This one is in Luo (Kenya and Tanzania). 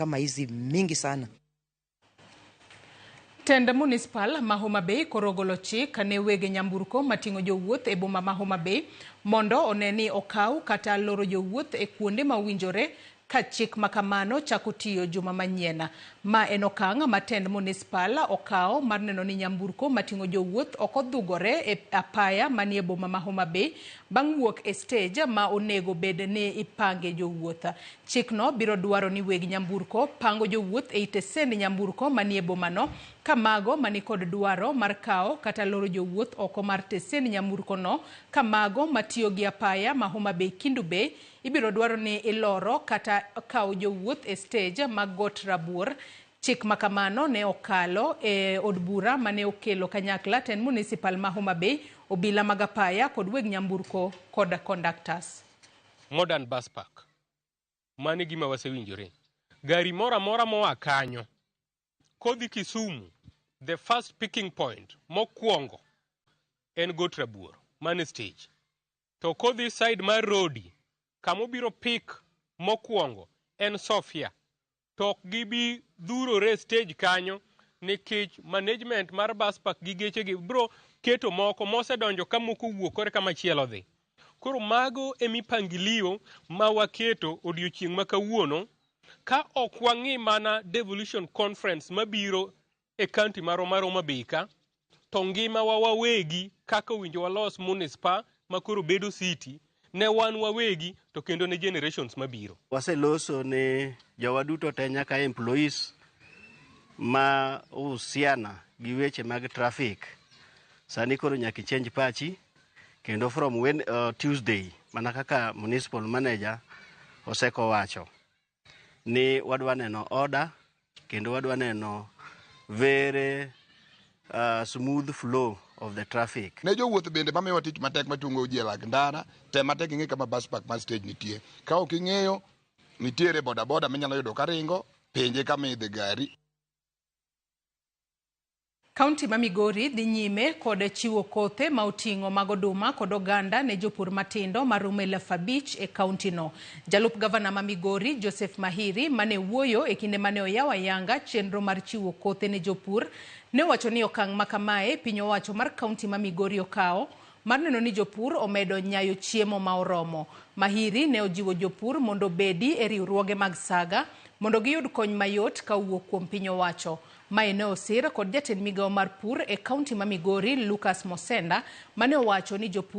Kama hizi mingi sana. Tend Municipal ma Homa Bay koro ogolo chik ne wege nyamburko mating'o jowuoth e boma ma Homa Bay mondo one ni okaw kata loro jowuoth e kuonde ma owinjore ka chik ma kamano chako tiyo juma manyien. Ma en okang' ma tend Municipal okawo mar neno ni nyamburko mating'o jowuoth ok odhugore e apaya manie boma ma Homa Bay bang' wuok e stage ma onego bed ni ipange jowuoth. Chikno biro dwaro ni weg nyamburko pango jowuoth e tesend nyamburko manie bomano ka mago manikod dwaro mar kawo kata loro jowuoth oko mar tesend nyamburkono ka mago matiyo gi apaya ma Homa Bay Kendu Bay ibiro dwaro ni iloro kata kawo jowuoth e stage mag Got Rabuor. Chik ma kamano ne okalo e od bura mane okelo kanyakla tend Municipal ma Homa Bay, obila mag apaya kod weg nyamburko kod conductors. Modern bus park. Mano e gima wasewinjore. Gari moro amora moa kanyo kodhi Kisumu, the first picking point mokwongo en Got Rabuor, mano e stage. To kodhi side mar Rodi, kamobiro pick mokwongo en Sofia. To ok gibi dhurore e stage kanyo nikech management mar bus park gi gechegi biro keto moko mosedonjo ka moko owuok kore machielo dhi. Koro mago e mipangilio ma waketo odiochieng' ma kawuono ka ok wang'i mana devolution conference mabiro e county marwa mar Homa Bay ka, to ngimawa wawegi kaka owinjo walos municipal ma koro bedo city ne wan wawegi to kendo ne generations mabiro. Waseloso ne jowa duto te nyaka employees ma uhusiana gi weche mag traffic. Sani koro nyaka ichange pachi kendo from when, Tuesday mana kaka municipal manager osekowacho ni wadwa neno order kendo wadwa neno very smooth flow of the traffic. Ne jowuoth bende mamiyowa tich matek machungo ji e lak ndara, tem matek ing'e kama bus park mar stage nitie. Ka ok ing'eyo, nitiere bodaboda minyalo yudo karingo, penje kama idhe gari. Kaunti ma Migori dhi nyime kod chiwo kothe ma oting'o mag oduma kod oganda ne jopur matindo maromo 5,000 e kaunti no. Jalup gavana ma Migori Joseph Mahiri mane wuoyo e kinde mane oyawo ayanga chenro mar chiwo kothe ne jopur ne owacho ni okang' ma kamae piny owacho mar kaunti ma Migori okawo mar neno ni jopur omedo nyayo chiemo ma oromo. Mahiri ne ojiwo jopur mondo obedi e riwruoge mag saga mondo giyud kony mayot ka owuok kuom piny owacho. Mae ne osir kod jatend migawo mar pur e kaunti ma Migori Lucas Mosenda mane owacho ni jopur